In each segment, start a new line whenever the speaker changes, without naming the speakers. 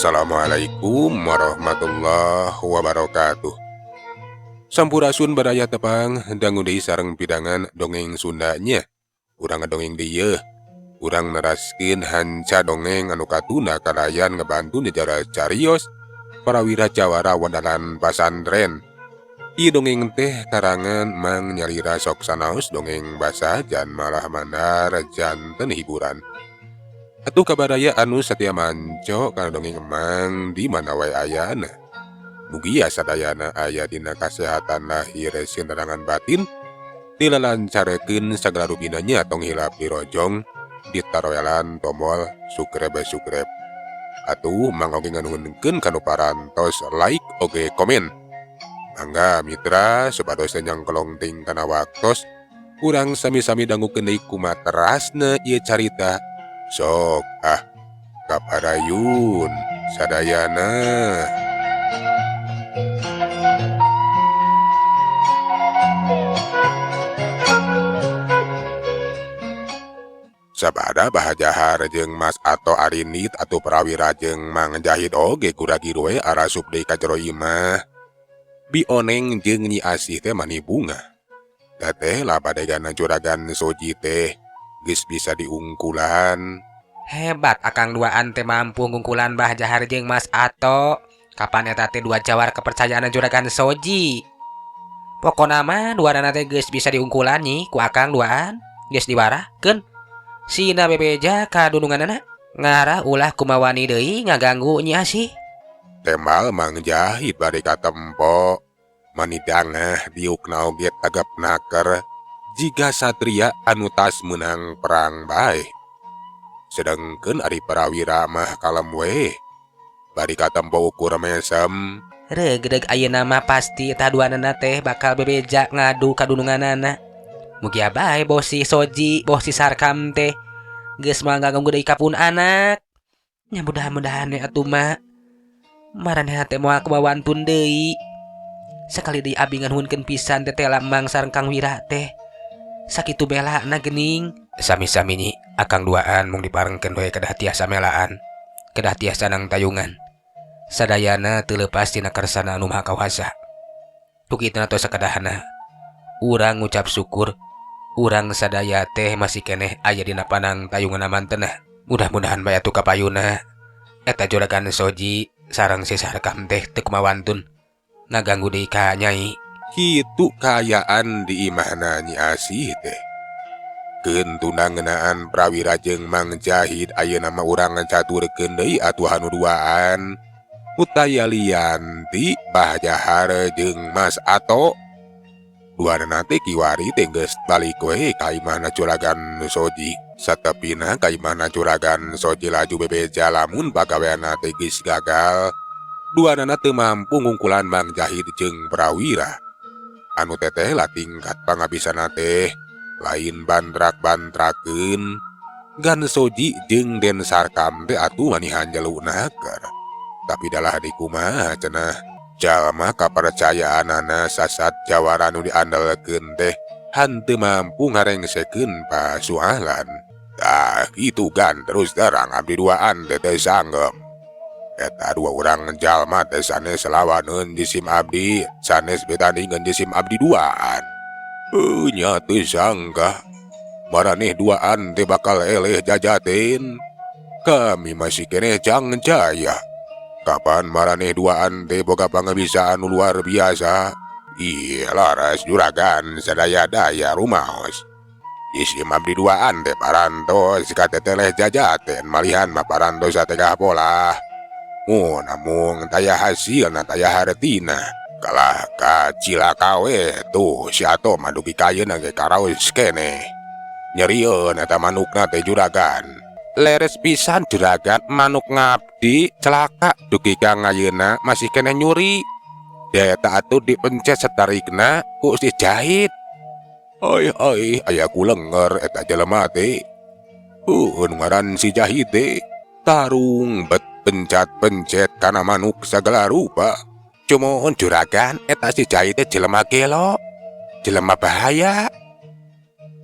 Assalamualaikum warahmatullahi wabarakatuh. Sampurasun baraya tepang dangu deui sareng pidangan dongeng Sunda nya. Urang ngadongeng deui yeuh. Urang neraskeun hanca dongeng anu katunda kalayan ngabantu nyejarah carios parawira jawara wadalan pasantren. Ieu dongeng teh karangan Mang Nyalira sok sanaos dongeng basa jan malah mandar janten hiburan. Atuh kabaraya anu satia manco kana dongeng Emang di mana wae ayana. Mugia sadayana aya dina kasehatan lahir sinerangan batin, dilalancarkeun sagala rupina nya tong hilap dirojong, ditaroelan tombol subscribe. Atuh Mang oge nganuhunkeun kanu parantos like oge komen. Mangga mitra supados teu nyangkolong ting kana waktos, urang sami-sami dangukeun deui kumaha terasna ieu carita. Sok ah kaparayun sadayana. Sabada Bahajahar jeung Mas Ato Arinit atau Prawira jeung Mang Jahid oge guragir we arasup deui ka jero imah. Bi Oneng jeung Nyi Asih teh mani bunga. Teteh lah badegana juragan Soji teh geus bisa diungkulan.
Hebat akang duaan teh mampu ngungkulan Bah Jahar jeung Mas Ato. Kapan eta teh dua jawara kepercayaan juragan Soji. Pokona mah duanana teh geus bisa diungkulan nyi ku akang duaan. Geus diwarahkeun. Sina bebeja ka dununganana ngarah ulah kumawani deui ngaganggu Nyi Asih.
Tembal Mang Jahid bari katempo. Manidangah diukna oge tegep naker jiga satria anu tas meunang perang bae. Sedengkeun ari Prawira mah kalem we. Bari katempo ukur mesem.
Reugreug ayeuna mah pasti eta duanana teh bakal bebeja ngadu ka dununganana. Mugia bae boh si Soji, boh si Sarkam teh geus moal ngaganggu deui ka pun anak. Nya mudah-mudahan we atuh mah. Maranehna teh moal kumawantun deui. Sakali deui abi nganuhunkeun pisan tetela Mang sareng Kang Wira teh. Sakitu belana geuning. Sami-sami nyi, akang duaan mung diparengkeun we kedah tiasa melaan. Kedah tiasa nang tayungan. Sadayana teu leupas tina kersana anu Maha Kawasa. Ku kituna tos sakedahna. Urang ngucap syukur, urang sadaya teh masih keneh aya dina panang tayungan mantenah. Mudah-mudahan bae atuh kapayuna. Eta juragan Soji sareng si Sarkam teh teu kumawantun ngaganggu deui ka Nyai.
Kitu kaayaan di imahna Nyi Asih teh. Keun tunda ngeunaan Prawira jeung Mang Jahid ayeuna mah urang ngacaturkeun deui atuh anu duaan. Utaya lianti Bah Jahar jeung Mas Ato. Duanana teh kiwari teh geus balik we ka imahna juragan Soji. Satepina ka imahna juragan Soji laju bebeja lamun pagaweanna teh geus gagal. Duanana teu mampu ngungkulan Mang Jahid jeung Prawira. Anu teteh lah tingkat pangabisana teh lain bantrak-bantrakeun. Gan Soji jeung Den Sarkam teh atuh manihan jelu naker. Tapi dalah dikumaha cenah. Jalma kapercayaanana sasat jawara nu diandelkeun teh hanteu mampu ngarengsekeun pasualan. Tah kitu gan terus terang abdi duaan teh teu sanggem. Eta dua urang jalma teh sanes lawaneun jisim abdi, sanes betandingeun jisim abdi duaan. Nya teu sangka maraneh duaan teh bakal eleh jajatin. Kami masih keneh cangjaya. Kapan maraneh duaan teh boga pangebisaan nu luar biasa? Ih, laras juragan sadaya-daya rumaos. Jisim abdi duaan teh parantos kateteleh jajaten malihan mah parantos sategah polah. Mun namung taya hasilna taya hartina. Kalah ka cilaka we tuh si Ato mah dugi ka ayeuna ge karaos keneh. Nyerieun eta manukna teh juragan. Leres pisan juragan manuk ngabdi celaka dugi ka ngayeuna masih keneh nyuri. Eta atuh dipencet setarikna ku si Jahid. Oi oi aya ku lenger eta jelema teh. Nu ngaran si Jahid teh tarung bet pencat-pencet kana manuk sagala rupa. Cumohon juragan eta si Jahid teh jelema gelo, jelema bahaya.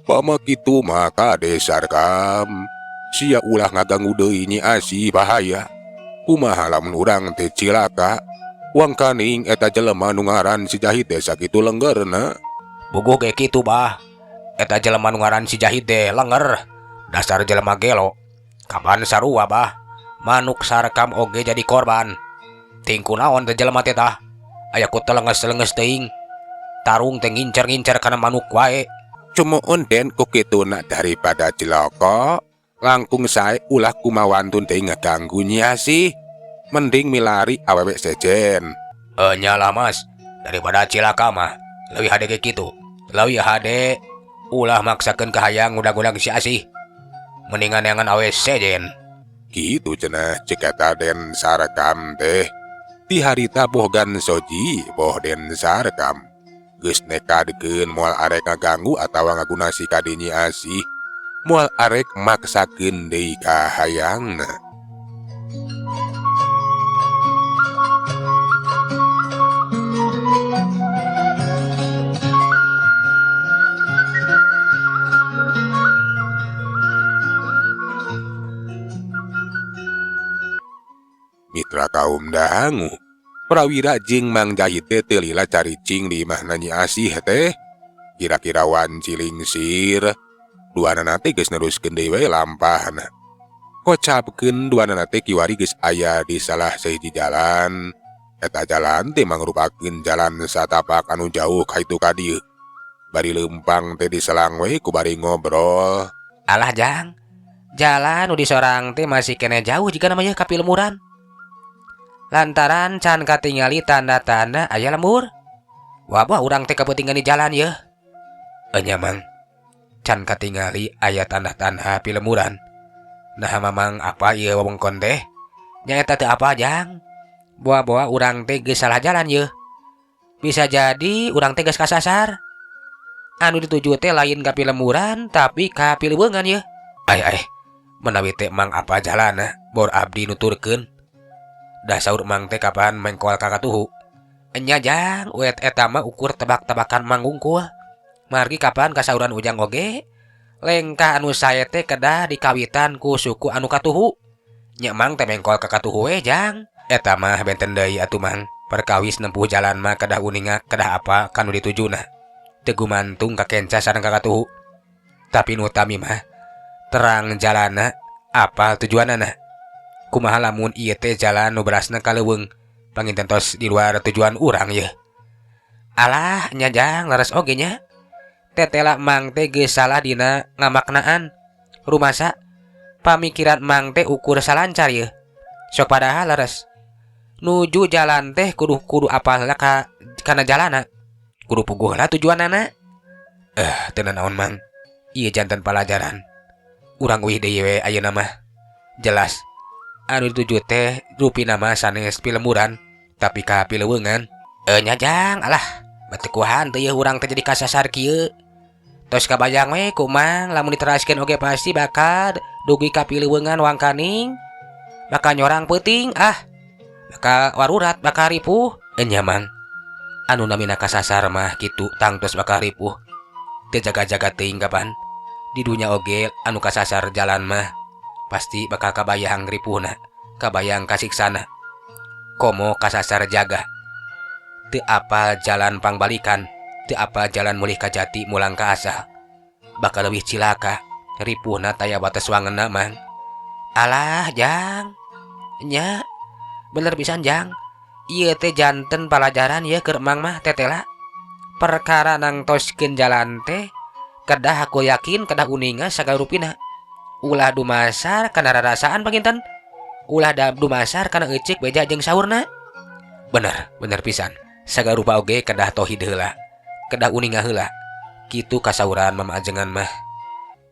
Pama kitu maka desarkam sia ulah ngaganggu deui Nyi Asih bahaya. Kumaha lamun urang teh cilaka? Wangkaning eta jelema nu ngaran si Jahid teh sakitu lenggerna.
Buguh ge kitu bah. Eta jelema nu ngaran si Jahid teh lenger. Dasar jelema gelo. Kapan sarua bah. Manuk Sarkam oge jadi korban. Ting kunaon teh jelema teh tah. Aya ku telenges-lenges teuing. Tarung teh ngincer-ngincer kana manuk wae.
Cumuun Den ku kituna daripada cilaka. Langkung sae ulah kumawantun deui ngaganggu Nyi Asih. Mending milari awewe sejen.
Nya lah Mas, daripada cilaka mah leuwih hade ge kitu. Leuwih hade ulah maksakeun kahayang ngudag-ngudag si Asih. Mendingan neangan awe sejen.
Kitu cenah cek eta Den Sarkam teh. Ti harita boh Gan Soji boh Den Sarkam. Geus nekadkeun moal arek ngaganggu atawa ngagunasi ka Nyi Asih. Moal arek maksakeun deui kahayangna. Mitra kaum dangu, Prawira jeung Mang Jahid teh teu lila caricing di imahna Nyi Asih teh. Kira-kira wanci lingsir, duanana teh geus neruskeun deui we lampahna. Kocapkeun duanana teh kiwari geus aya di salah sahiji jalan. Eta jalan teh mangrupakeun jalan satapak anu jauh ka itu ka dieu. Bari leumpang teh diselang we ku bari ngobrol.
Alah Jang, jalan nu disorang teh masih keneh jauh jika namanya ka pilemuran. Lantaran can katingali tanda-tanda aya lembur. Wabah urang teh kapeutingan di jalan yeuh. Enya Mang, can katingali aya tanda-tanda pilemuran. Nah mamang apa ieu wewengkon teh? Nyaeta teu apa Jang? Boa-boa urang teh geus salah jalan yeuh. Bisa jadi urang teh geus kasasar. Anu dituju teh lain ka pilemuran tapi ka pileuweungan yeuh. Ai ai, menawi teh Mang apa jalanna bor abdi nuturkeun. Dah saur Mang teh kapan mengkol ka katuhu. Enya Jang, wet eta mah ukur tebak-tebakan Mang wungkul. Margi kapan kasauran Ujang oge? Lengkah anu sae teh kedah dikawitan ku suku anu katuhu. Nya Mang teh mengkol ka katuhu we Jang. Eta mah benten deui atuh Mang. Perkawis nempuh jalan mah kedah uninga kedah apa kanu ditujuna. Teu gumantung ka kenca sareng ka katuhu. Tapi nu utami mah terang jalana apal tujuanana. Kumaha lamun ieu teh jalan nu berasna ka leuweung panginten tos di luar tujuan urang yeuh. Alah nya Jang leres oge nya. Tetela Mang teh geus salah dina ngamaknaan. Rumasa pamikiran Mang teh ukur salancar yeuh. Sok padahal leres. Nuju jalan teh kudu apal heula kana jalana. Kudu puguh heula tujuanana. Teu nanaon Mang. Ieu janten palajaran. Urang uih deui we ayeuna mah. Jelas anu dituju teh rupina mah sanes pilemburan tapi ka pileuweungan. Nya Jang, alah batekuhan teh yeuh urang teh jadi kasasar kieu. Tos kabayang we ku Mang lamun diteraskeun oge pasti bakal dugi ka pileuweungan wangkaning. Bakal nyorang peuting ah. Bakal warurat, bakal ripuh. Nya Mang. Anu namina kasasar mah kitu tangtos bakal ripuh. Teu jaga-jaga teuing kapan. Di dunya oge anu kasasar jalan mah pasti bakal kabayang ripuhna, kabayang kasiksana. Komo kasasar jaga. Teu apal jalan pangbalikan, teu apal jalan mulih ka jati mulang ka asal. Bakal leuwih cilaka, ripuhna taya batas wangenna Mang. Alah Jang. Nya, bener pisan Jang. Ieu teh janten palajaran yeuh keur Mang mah tetela. Perkara nangtoskeun jalan teh kedah aku yakin kedah uninga sagala rupina. Ulah dumasar kana rarasaan panginten. Ulah dumasar kana euceuk beja jeung saurna. Bener, bener pisan. Sagala rupa oge kedah tauhid heula. Kedah uninga heula. Kitu kasauran mama ajengan mah.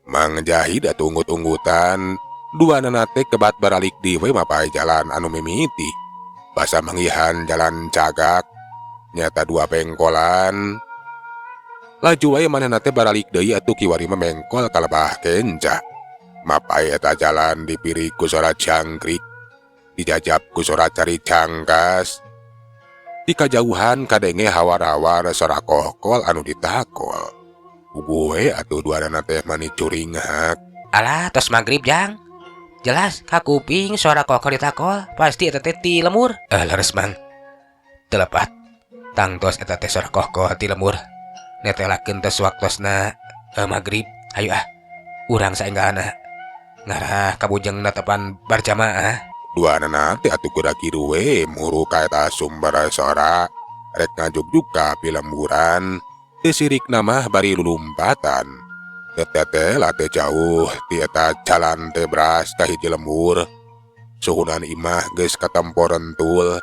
Mang Jahid atuh unggut-unggutan. Duanana teh kebat baralik di we mapai jalan anu mimiti. Basa manggihan jalan cagak. Nyata dua pengkolan. Laju wae manehna teh baralik deui atuh kiwari mah mengkol kalebah kenca. Mapai eta jalan dipiri ku sora jangkrik, dijajab ku sora cari cangkas. Di kajauhan kadenge hawar-hawar sora kohkol anu ditakol. Puguh we atuh duanana teh mani curinghak.
Alah, tos magrib Jang. Jelas kakuping suara kokol ditakol pasti eta teh ti lembur. Eh, leres, Mang. Teu lepat. Tangtos eta teh suara kokol ti lembur. Netelakeun tos waktosna magrib. Hayu ah. Urang saenggalna ngarah ka bujeng netepan barjamaah.
Duanana teh atuh geura kitu we muru ka eta sumber sora rek ngajugjug ka pilemburan. Teu sirikna mah bari lulumpatan. Teu tetela teh jauh ti eta jalan teh bras ka hiji lembur. Suhunan imah geus katempo rentul.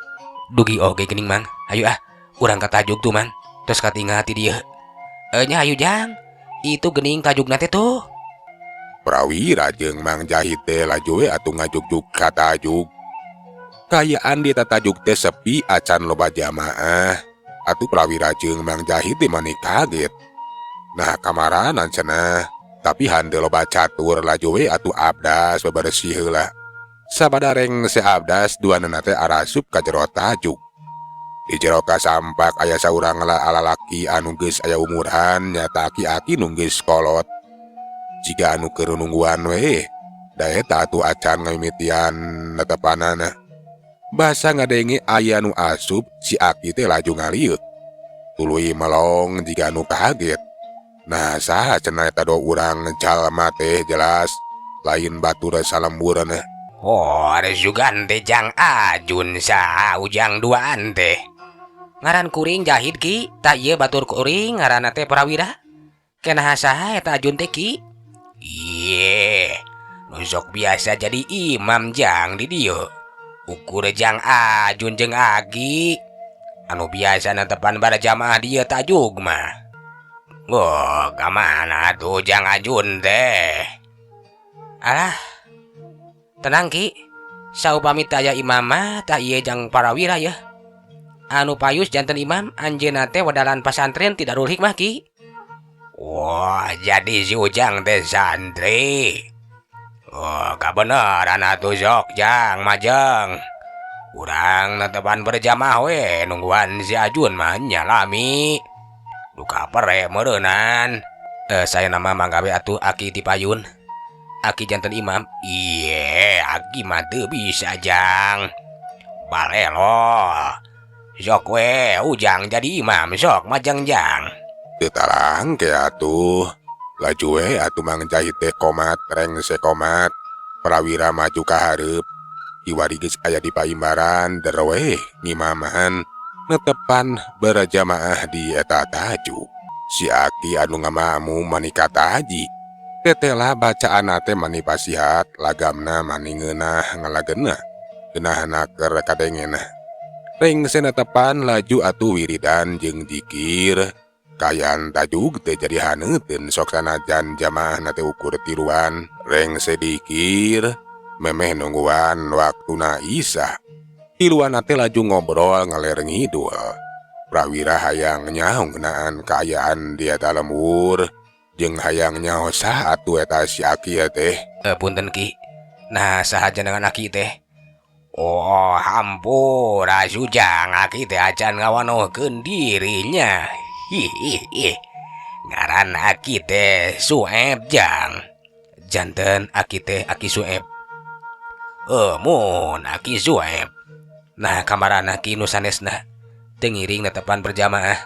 Dugi oge geuning, Mang. Hayu ah, urang ka tajuk tuh, Mang. Tos katingal ti dieu. Eh, nya hayu, Jang. Itu geuning tajukna teh tuh.
Prawira jeung Mang Jahid teh laju we atuh ngajugjug ka tajuk. Kaayaan di eta tajuk teh sepi, acan loba jamaah. Atuh Prawira jeung Mang Jahid teh mani kaget. Nah, kamaranan cenah, tapi henteu loba catur, laju we atuh abdas bebersih heula. Sabada rengse abdas, duanana teh arasup ka jero tajuk. Di jero kasampak aya saurang lalaki anu geus aya umuran, nyata aki-aki nu geus kolot. Jiga anu keur nungguan we, da eta atuh acan ngamimitian netepanana. Basa ngadenge aya nu asup, si aki teh laju ngalieu. Tuluy melong jiga anu kaget. Nah, saha cenah eta dua urang jalma teh? Jelas lain batur salembureun.
Oh, ada sugan teh Jang Ajun, saha ujang duaan teh? Ngaran kuring Jahid, Ki. Tah, ieu batur kuring ngaranna teh Prawira. Kenaha saha eta Ajun teh, Ki? Iye, nu sok biasa jadi imam, Jang, di dieu. Ukur Jang Ajun jeung Agi. Anu biasa netepan barjamaah dieu tajuk mah. Oh, kamana tuh Jang Ajun teh? Alah, tenang, Ki. Saupami teu aya imam mah, tah ieu Jang Parawira ya. Anu payus janten imam, anjeunna teh wedalan pasantren ti Darul Hikmah, Ki. Wah, jadi si Ujang teh santri. Oh, kabeneran atuh sok Jang majeng. Urang netepan berjamaah we, nungguan si Ajun mah nya lami. Duka pere meureunan. Eh, saya nama mangga we atuh Aki ti payun. Aki janten imam. Iye, Aki mah teu bisa, Jang. Balelo. Sok we Ujang jadi imam, sok majeng, Jang.
Teu tarangke atuh. Laju we atuh Mang Jahid teh komat rengse komat. Prawira maju ka hareup. Kiwari geus aya di paimbaran der we ngimaman netepan berjamaah di eta tajuk. Si Aki anu ngamakmum mani kataji. Tetela bacaanna teh mani pasihat, lagamna mani ngeunah ngalagena. Geunahna keur kadengena. Rengse netepan, laju atuh wiridan jeung jikir. Kaayaan tajuk teh jadi haneuteun sok sanajan jamaahna teh ukur tiluan. Rengse dikir, memeh nungguan waktuna Isya. Tiluanna teh laju ngobrol ngaler ngidul. Prawira hayang nyaho ngeunaan kaayaan di eta lembur jeung hayang nyaho saha atuh eta si Aki teh.
Eh, punten, Ki. Nah, saha jenengan Aki teh? Oh, hampura Ujang, Aki teh acan ngawanohkeun dirinya. Hihihi. Ngaran Aki teh Sueb, Jang. Janten Aki teh Aki Sueb. Eh, mun Aki Sueb. Nah, kamarana Ki nu sanesna teu ngiring netepan berjamaah?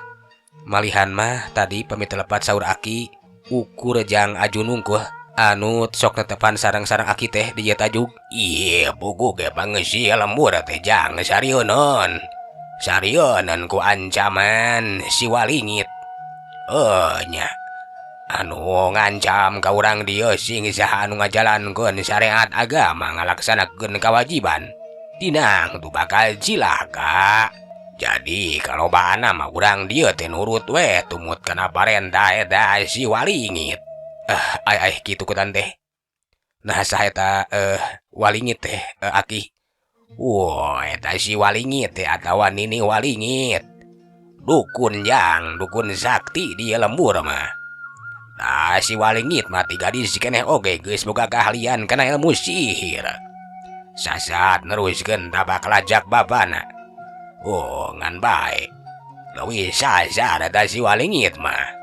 Malihan mah tadi pamit lepat saur Aki ukur Jang Ajun wungkul anu sok netepan sareng-sareng Aki teh di ieu tajuk. Iya, puguh ge pangeusi lembur teh, Jang, sarieun. Sarieun ku ancaman si Walingit. Eh, nya. Anu ngancam ka urang dieu sing saha anu ngajalankeun syariat agama, ngalaksanakeun kewajiban. Tinang tuh bakal cilaka. Jadi kalau mah urang dieu teh nurut we tumut kana parentah eta si Walingit. Eh, ai ai kitu kutan teh. Nah, saha eta Walingit teh, Aki? Wah, eta si Walingit teh atawa Nini Walingit. Dukun, Jang, dukun sakti di lembur mah. Nah, si Walingit mah ti gadis keneh oge geus boga keahlian kana ilmu sihir. Sasat neruskeun tapak lajak bapana. Oh, ngan bae. Leuwih sasar eta si Walingit mah.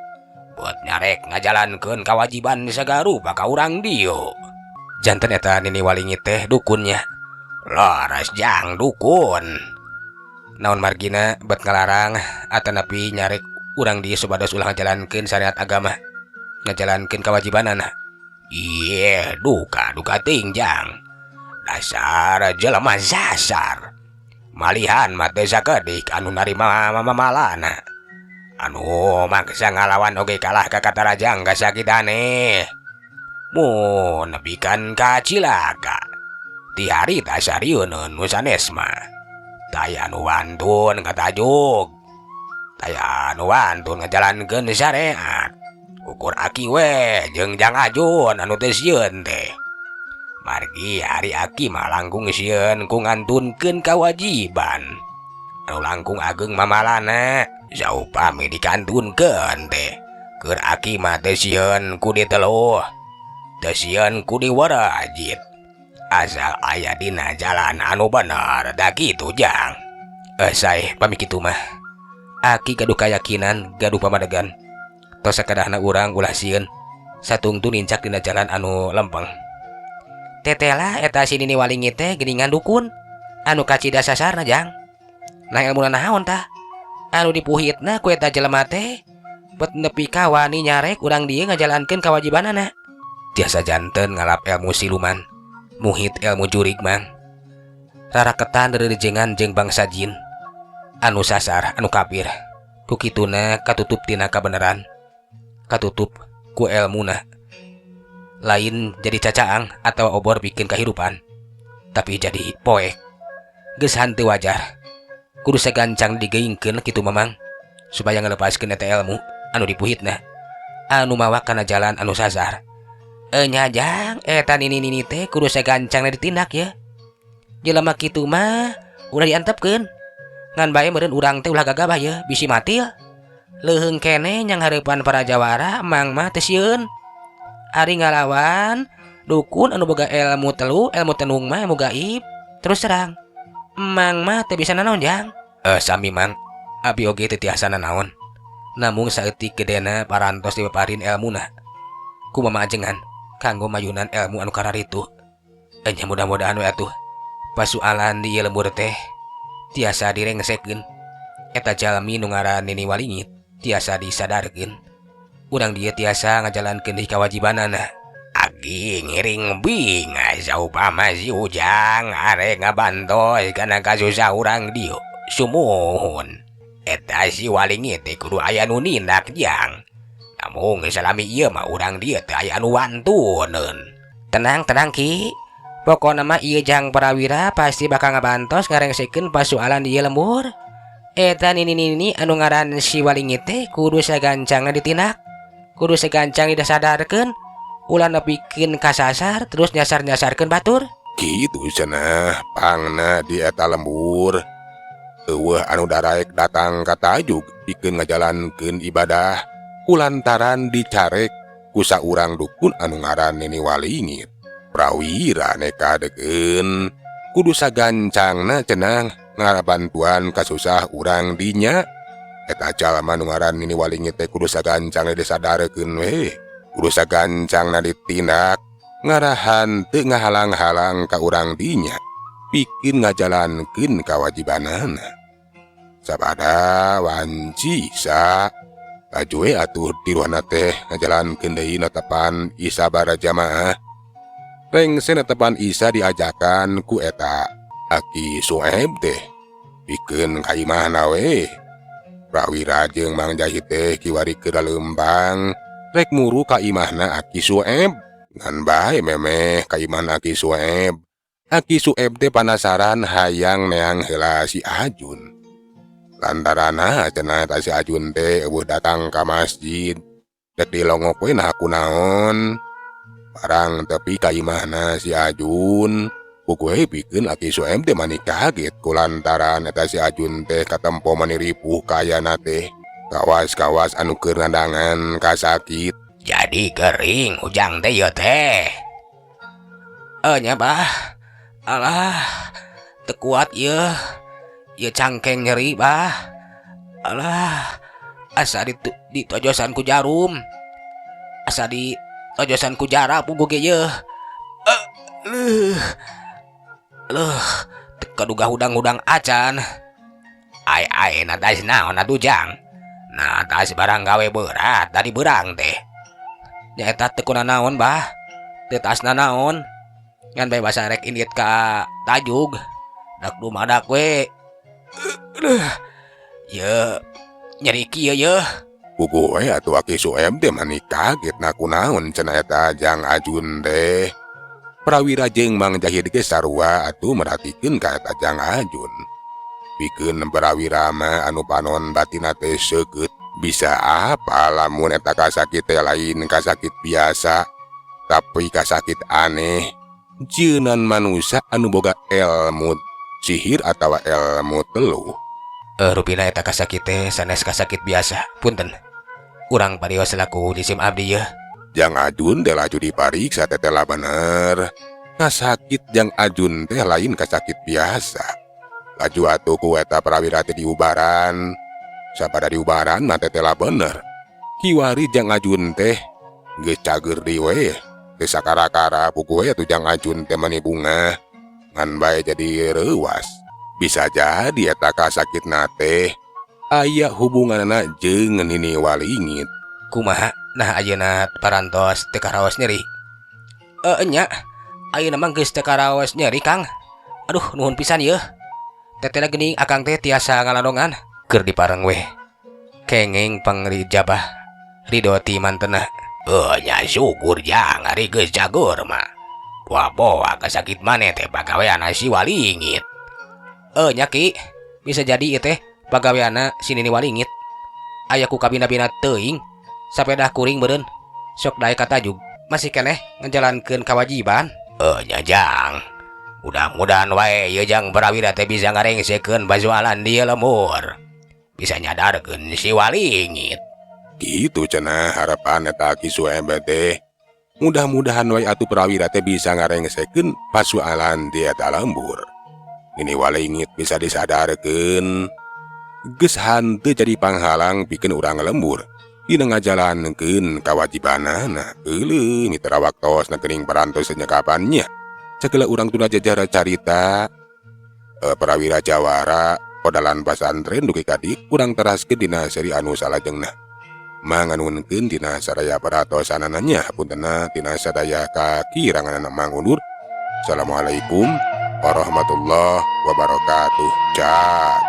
Buat nyarek ngajalankeun kewajiban sagarupa ka urang dieu. Janten eta Nini Walingit teh dukunnya. Laras jang dukun. Naon margina bet ngalarang atanapi nyarek urang dieu supados ulah ngajalankeun syariat agama, ngajalankeun kewajibanana. Iye, duka duka teuing jang. Dasar jelema sasar. Malihan mah teu sakedik anu narima mamalana. Anu maksa ngalawan oge kalah ka katarajang kasakitane. Mun nepikan ka cilaka. Ti harita sarieuneun nu sanes mah. Taya anu wantun katajuk. Taya anu wantun ngajalankeun syariat. Ukur aki we jeung Jang Ajun anu teu sieun teh. Margi ari aki mah langkung sieun ku ngantunkeun kawajiban. Anu langkung ageng mamalana saupami dikantunkeun teh. Keur aki mah teu sieun ku diteluh. Teu sieun ku diwarajit. Asal aya dina jalan anu bener da kitu Jang. Sae pami kitu mah. Aki gaduh kayakinan, gaduh pamadegan. Tos sakadahna urang ulah sieun satungtu nincak dina jalan anu lempeng. Tetela eta si Nini Walingit teh geuningan dukun anu kacida sasarna Jang. Nah elmuna naon tah? Anu dipuhitna ku eta jelema teh bet nepi ka wani nyarek urang dieu ngajalankeun kawajibanana. Tiasa janten ngalap ilmu siluman, muhit ilmu jurig mang. Raraketan rerejengan jeung bangsa jin anu sasar anu kafir. Ku kituna katutup tina kabeneran, katutup ku elmuna. Lain jadi cacaang atau obor bikin kehidupan, tapi jadi poek. Geus henteu wajar. Kudu sagancang digeingkeun kitu mamang supaya ngalepaskeun eta ilmu anu dipuhitna, anu mawa kana jalan anu sasar. Enya Jang, eta nini-nini teh kudu sagancangna ditindak ya. Jelema kitu mah ulah diantepkeun. Ngan bae meureun urang teh ulah gagabah ya, bisi matil. Leuheung keneh nyang hareupan para jawara mang mah teu sieun. Ari ngalawan dukun anu boga ilmu telu, ilmu tenung mah ilmu gaib, terus terang emang mah teu bisa nanaon Jang. Sami mang, abi oge teu tiasa nanaon. Namung saeutik gedena parantos dipaparin elmuna ku mama ajengan kanggo mayunan ilmu anu kararitu. Enya mudah-mudahan we atuh pasualan di ieu lembur teh tiasa direngsekeun. Eta jalmi nu ngaran Nini Walingit tiasa disadarkeun. Urang dieu tiasa ngajalankeun deui kawajibanana. Aki ngiring bingah saupama si Ujang arek ngabantos kana kasusah urang dieu. Sumuhun. Eta si Walingit teh kudu aya nu nindak Jang. Namung salami ieu mah urang dieu teh aya anu wantuneun. Tenang tenang Ki. Pokona mah ieu Jang Prawira pasti bakal ngabantos ngarengsekeun pasualan di ieu lembur. Eta nini-nini anu ngaran si Walingit teh kudu sagancangna ditindak. Kudu sagancang disadarkeun. Ulah nepikeun kasasar terus nyasar-nyasarkeun batur.
Kitu cenah pangna di eta lembur. Eueuh anu daraek datang ka tajuk pikeun ngajalankeun ibadah kulantaran dicarek ku saurang dukun anu ngaran Nini Walingit. Prawira nekadekeun kudu sagancangna cenah ngarabantuan kasusah urang dinya. Eta jalma nu ngaran Nini Walingit teh kudu sagancangna disadarkeun we. Kudu sagancangna ditindak ngarahan teu ngahalang-halang ka urang dinya pikeun ngajalankeun kawajibanana. Sabada wanci sa laju we atuh tiruhna teh ngajalankeun deui netepan Isya barajamaah. Rengse netepan Isya diajakan ku eta Aki Sueb teh pikeun ka imahna we. Prawira jeung Mang Jahid teh kiwari keur leumpang rek muru ka imahna Aki Sueb. Ngan bae memeh ka imahna Aki Sueb. Aki Sueb teh panasaran hayang neang heula si Ajun. Lantaran cenah eta si Ajun teh eueuh datang ka masjid. Rek dilongok we nah kunaon. Barang tepi ka imahna si Ajun, puguh pikeun Aki Sueb teh mani kaget kulantaran eta si Ajun teh katempo mani ripuh kaayana teh. Kawas-kawas anu keur ngadangan kasakit.
Jadi kering Ujang teh ieu teh. Nya bah. Alah, teu kuat ieu. Ieu cangkeng nyeri bah. Alah, asa ditojosan ku jarum. Asa ditojosan ku jarab puguh ge ieu. Leuh. Leuh, teu kaduga hudang-hudang acan. Ai ai natas naon atuh Jang? Natas barang gawe berat tadi beurang teh. Nya eta teu kunanaon bah. Teu tas nanaon. Ngan bae basa rek indit ka tajug. Dak dumadak we. Leuh. Ye nyeri kieu yeuh.
Puguh we atuh Aki Sueb teh mani kaget na kunaon cenah eta Jang Ajun teh. Prawira jeung Mang Jahid ge sarua atuh merhatikeun ka eta Jang Ajun. Pikeun Prawira mah anu panon batinna teh seukeut bisa apa lamun eta kasakit teh lain kasakit biasa tapi kasakit aneh. Jieunan manusa anu boga elmu sihir atawa elmu teluh.
Rupina eta kasakit teh sanes kasakit biasa. Punten. Urang parios selaku jisim abdi yeuh.
Jang Ajun teh laju dipariksa tetela bener. Kasakit Jang Ajun teh lain kasakit biasa. Laju atuh ku eta prawira teh diubaran. Sapada diubaran mah tetela bener. Kiwari Jang Ajun teh geus cager deui we. Teu sakara-kara puguh we atuh Jang Ajun teh meuni bungah. Ngan bae jadi reuwas. Bisa jadi eta kasakitna teh aya hubunganna jeung Nini Walingit.
Kumaha? Nah ayeuna parantos teu karaos nyeri. Nya. Ayeuna mah geus teu karaos nyeri, Kang. Aduh, nuhun pisan yeuh. Tetela geuning akang teh tiasa ngalandongan keur dipareng weh. Kenging pangrijabah ridho ti mantena. Oh nya syukur Jang ari geus cagur mah. Boa-boa kasakit maneh teh pagaweana si Walingit. Nya Ki, bisa jadi ieu teh pagaweana si Nini Walingit. Aya ku kabina-bina teuing sapedah kuring beureun sok daek ka tajug masih keneh ngajalankeun kawajiban. Nya Jang. Mudah-mudahan wae ieu Jang Prawira teh bisa ngarengsekeun pasualan di lembur. Bisa nyadarkeun si Walingit.
Kitu cenah harapan eta Ki Sueb teh. Mudah-mudahan wae atuh Prawira teh bisa ngarengsekeun pasualan di eta lembur. Nini Walingit bisa disadarkeun. Geus hanteu jadi panghalang pikeun urang lembur. Dina ngajalankeun kawajibanana. Euleuh mitra waktosna geuning parantos nyekapannya. Sagala urang tunda jajara carita Prawira Jawara odalan pasantren dugi ka dieu urang teraskeun dina seri anu salajengna. Manganuhunkeun dina sadaya peratosanana nya hapuntenna tina sadaya kakiranganana mangundur. Assalamualaikum warahmatullahi wabarakatuh. Cat.